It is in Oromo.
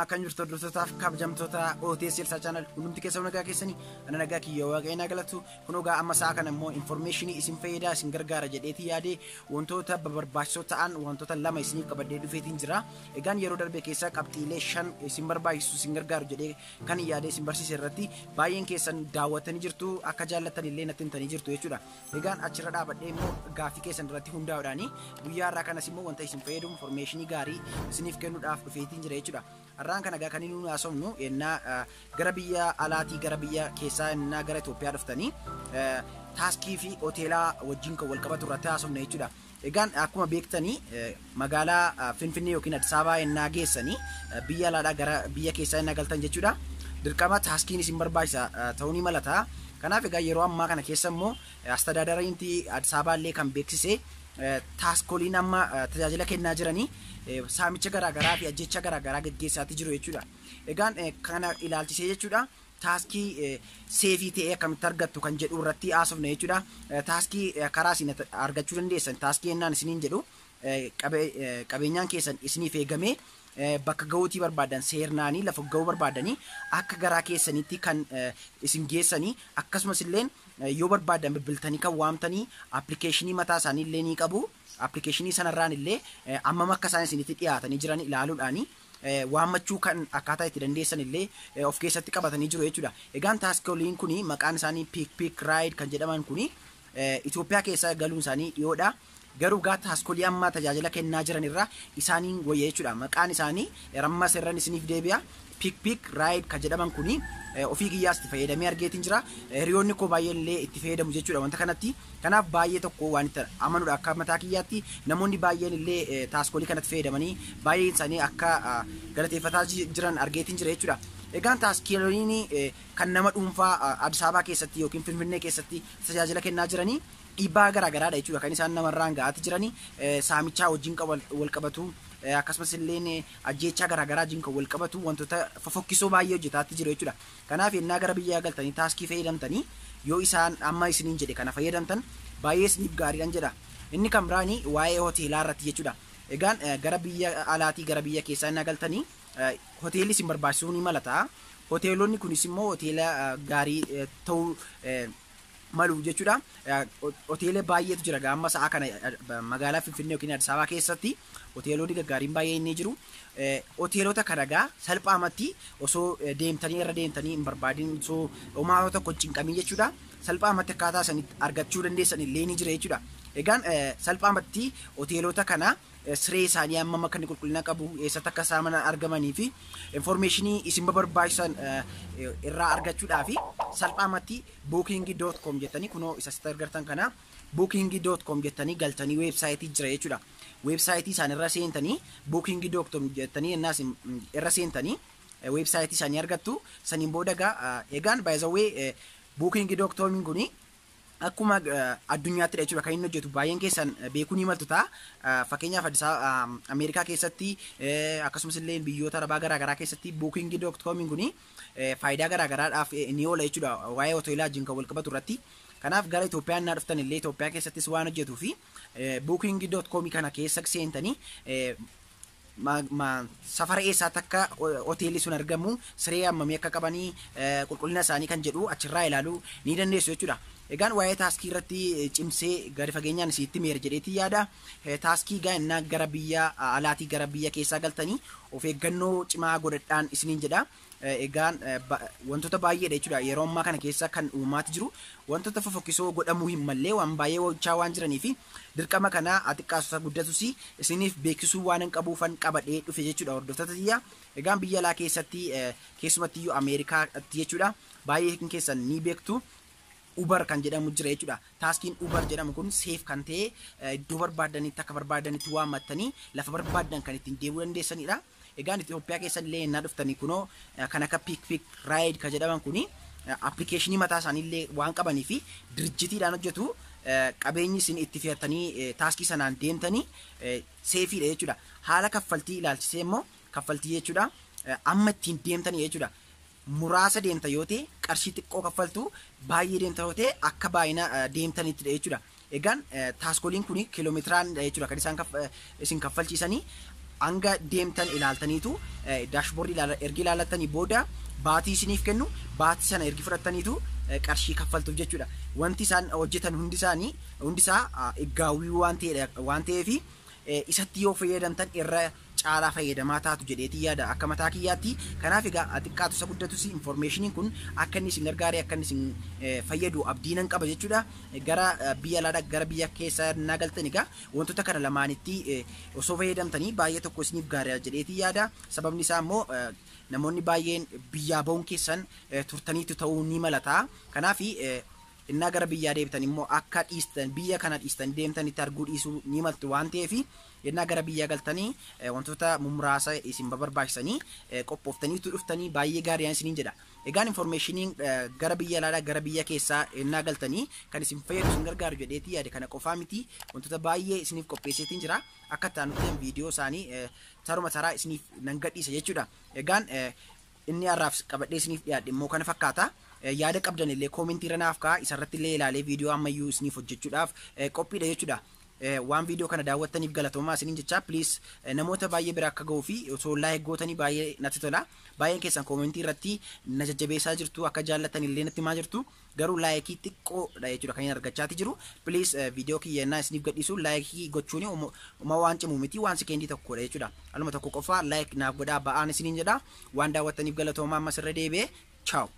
Akkam jirtu, hordoftotaaf kabajamtoota OTS Elsaa Channel? Hundumti keessa nagaa keessanii? Ana nagaa kiyya, Waaqayyo naa galatu. Kun egaa amma sa'a kana immoo information isin fayyadaa, isin gargaara jedheetii yaadee wantoota barbaachisoo ta'an wantoota lama isiniif qabadhee dhufeetiin jira. Egaan yeroo darbe keessa qabxiilee shan isin barbaachisu, isin gargaaru jedhee kan yaadee isin barsiise irratti baay'een keessan daawwattanii jirtu, akka jaallatan illee natti himtanii jirtu jechuudha. Egaan achirra dhaabadhee immoo gaaffii keessan irratti hundaa'uudhaani guyyaa har'aa kanas immoo wanta isin fayyadu, information gaarii isiniif kennuudhaaf dhufeetiin jira jechuudha. Har'aan kana egaa kan inni nuyi haasofnu yennaa gara biyya alaatii gara biyya keessaa, yennaa gara Itoophiyaa dhuftanii taaskii fi hoteelaa wajjin kan wal qabatu irratti haasofna jechuudha. Egaan akkuma beektanii magaalaa Finfinnee yookiin Addis Ababaa yennaa geessanii, biyya alaadhaa gara biyya keessaa yennaa galtan jechuudha. Dirqama taaskiin isin barbaachisa ta'uu ni malata. Kanaaf egaa yeroo ammaa kana keessa immoo astadaadariinti Addis Ababaa illee kan beeksise, taaskoliin amma tajaajila kennaa jiranii saamicha garaagaraa fi ajjecha garaagaraa gaggeessaatti jiru jechuudha. Egaan kana ilaalchisee jechuudha, taaskii safe ta'ee akkamitti argattu kan jedhu irratti haasofna jechuudha. Taaskii karaa isin argachuu dandeessan, taaskii yennaan isiniin jedhu, qabeenyaan keessan isiniif eegamee bakka ga'uutii barbaadan, seernaanii lafa ga'uu barbaadanii akka garaa keessanitti kan isin geessanii, akkasumas illee yoo barbaadan bilbiltanii kan waamtanii, application mataa isaanii illee ni qabu. Application sanarraan illee ammam akka isaan isinitti dhiyaatanii jiran ilaaluudhaani waammachuu kan akkaataa itti dandeessan illee of keessatti qabatanii jiru jechuudha. Egaan taaskoliin kuni maqaan isaanii Pick Pick Ride kan jedhaman kuni Itoophiyaa keessa galuun isaanii dhiyoodha. Garuu gaa taaskolii ammaa tajaajila kennaa jiran irraa isaaniin wayya jechuudha. Maqaan isaanii rammas irran isiniif deebi'a. Pick Pick Ride kan jedhaman kuni ofii kiyyaas itti fayyadamee argeetiin jira. Hiriyoonni koo baay'een illee itti fayyadamu jechuudha wanta kanatti. Kanaaf baay'ee tokko waan itti amanuudha akka mataa kiyyaatti. Namoonni baay'een illee taaskolii kanatti fayyadamanii baay'een isaanii akka galateeffataa jiran argeetiin jira jechuudha. Egaan taaskoliin kan nama dhuunfaa Addis Ababaa keessatti yookiin Finfinnee keessatti tajaajila kennaa jiranii dhiibbaa garaagaraadha jechuudha kan isaan namarraan ga'aati jiranii. Saamichaa wajjin wal qabatu, akkasumas illee ajjeechaa garaagaraa wajjin kan wal qabatu, wantoota fofokkisoo baay'ee hojjetaatti jiru jechuudha. Kanaaf yennaa gara biyyaa galtanii taaskii fayyadamtanii, yoo isaan amma isiniin jedhe kana fayyadamtan baay'ee isiniif gaariidhaan jedha. Inni kan biraani waa'ee hoteelaa irratti jechuudha. Egaan gara biyya alaatii gara biyya keessaa innaa galtanii hoteelli isin barbaachisuu ni mala ta'a. Hoteelonni kunis immoo hoteela gaarii ta'uu malu jechuudha. Hoteela baay'eetu jira amma sa'a kana magaalaa Finfinnee yookiin Addis Ababaa keessatti hoteelonni gaggaariin baay'een ni jiru. Hoteelota kana gaa salphaamatti osoo deemtanii irra deemtanii hin barbaadin, osoo homaa tokko hin cinqamin jechuudha. Salphaamatti akkaataa isanitti argachuu dandeessan illee ni jira jechuudha. Egaan salphaamatti hoteelota kana siree isaanii hammam akka inni qulqullina qabu, eessatti akka isaan argamanii fi information isin barbaachisan irraa argachuudhaaf salphaamatti booking.com jettanii, kunoo isa asitti argartan kana, booking.com jettanii galtanii website jira jechuudha. Website isaan irra seentanii, booking.com jettanii yennaas irra seentanii website isaanii argattu. Saniin booda egaan by the way, booking.com kuni akkuma addunyaatti jechuudha kan inni hojjetu, baay'een keessan beekuu ni maltu ta'a. Fakkeenyaaf Addis Ameerikaa keessatti, akkasumas illee biyyoota Arabaa garaagaraa keessatti booking.com kuni faayidaa garaagaraadhaaf ni oola jechuudha waa'ee hoteelaa wajjin kan wal qabatu irratti. Kanaaf gara Itoophiyaa innaa dhuftan illee Itoophiyaa keessattis waan hojjetuu fi booking.com kana keessa seentanii safara eessaatti akka hoteelli sun argamu, siree hammamii akka qabanii, qulqullina isaanii kan jedhu achirraa ilaaluu ni dandeessu jechuudha. Egaan waa'ee taaskii irratti cimsee gadi fageenyaan isitti meera jedheetii yaada. Taaskii gaa gara biyya alaatii gara biyya keessaa galtanii of eeggannoo cimaa godhadhaan isiniin jedha. Egaan wantoota baay'eedha jechuudha yeroo ammaa kana keessa kan uumamaatti jiru, wantoota fofokkisoo godhamuu hin mallee waan baay'ee hojjechaa waan jiranii fi dirqama kana xiqqaasota guddatus isiniif beeksisuu waan hin qabuufan qabadhee dhufe jechuudha, hordoftoota tiyya. Egaan biyya alaa keessatti, keessumattiyyuu Ameerikaatti jechuudha, baay'ee keessan ni beektu. Uber kan jedhamu jira jechuudha. Taaskiin Uber jedhamu kun safe kan ta'e, iddoo barbaadanitti akka barbaadanitti waammattanii lafa barbaadan kan ittiin deemuu dandeessanidha. Egaan Itoophiyaa keessa illee innaa dhuftanii kunoo kan akka Pick Pick Ride kan jedhaman kuni application mataa isaanii illee waan qabanii fi dirjitiidhaan hojjetu, qabeenyi isin itti fe'attanii taaskii sanaan deemtanii safeiidha jechuudha. Haala kaffaltii ilaalchisee immoo kaffaltii jechuudha amma ittiin deemtanii jechuudha. Muraasa deemta yoo ta'e qarshii xiqqoo kaffaltu, baay'ee deemta yoo ta'e akka baay'ina deemtanittidha jechuudha. Egaan taaskoliin kun kiiloomeetiraanidha jechuudha kan isaan isin kaffalchiisanii. Hanga deemtan ilaaltaniitu, dashboardii ergi ilaalattanii booda baatii isiniif kennu, baatii sana ergi fudhattaniitu qarshii kaffaltuuf jechuudha. Wanti isaan hojjetan hundi isaanii, hundi isaa gaawwii waan ta'eef, isatti yoo fayyadamtan irra caalaa fayyadamaa taatu jedheetii yaada akka mataa kiyyaatti. Kanaaf egaa xiqqaatu isa guddatus informationiin kun akka inni isin gargaaree, akka inni isin fayyadu abdii nan qaba jechuudha. Gara biyya alaadhaa gara biyya keessaa naa galtan, egaa wantoota kana lamaanitti osoo fayyadamtanii baay'ee tokko isiniif gaarii jedheetii yaada. Sababni isaa immoo namoonni baay'een biyyaa ba'uun keessan turtaniitu ta'uu ni malata. Kanaaf innaa gara biyyaa deebitan immoo akka dhiistan, biyya kana dhiistanii deemtanitti arguu dhiisuu ni maltu waan ta'eef, innaa gara biyyaa galtanii wantoota muraasa isin barbaachisanii qophooftaniitu dhuftanii baay'ee gaarii isiniin jedha. Egaan informationiin gara biyya alaadhaa gara biyya keessaa innaa galtanii kan isin fayyadu, isin gargaaru jedheetii yaade kana qofaa miti, wantoota baay'ee isiniif qopheesseetiin jira. Akka taanutti viidiyoo isaanii taruma taraa isiniif nan gadhiisa jechuudha. Egaan inni har'aaf qabadhee isiniif dhiyaadhe immoo kana fakkaata. Yaada qabdan illee commentii irra naaf ka'a, isarratti illee ilaalee viidiyoo ammayyuu isiniif hojjechuudhaaf qophiidha jechuudha. Waan viidiyoo kana daawwattaniif galatoomaa isiniin jecha. Please, namoota baay'ee bira akka ga'uu fi osoo like gootanii baay'ee natti tola. Baay'een keessan commentii irratti na jajjabeessaa jirtu, akka jaallatan illee natti himaa jirtu, garuu likeii xiqqoodha jechuudha kan inni argachaati jiru. Please, viidiyoo kiyya innaa isiniif gadhiisu likeii gochuun uma waan cimu miti, waan sekendii tokkodha jechuudha. Aluma tokko qofaa like naaf godhaa ba'aan isiniin jedha. Waan daawwattaniif galatoomaa, ammas irra deebi'ee, ciao.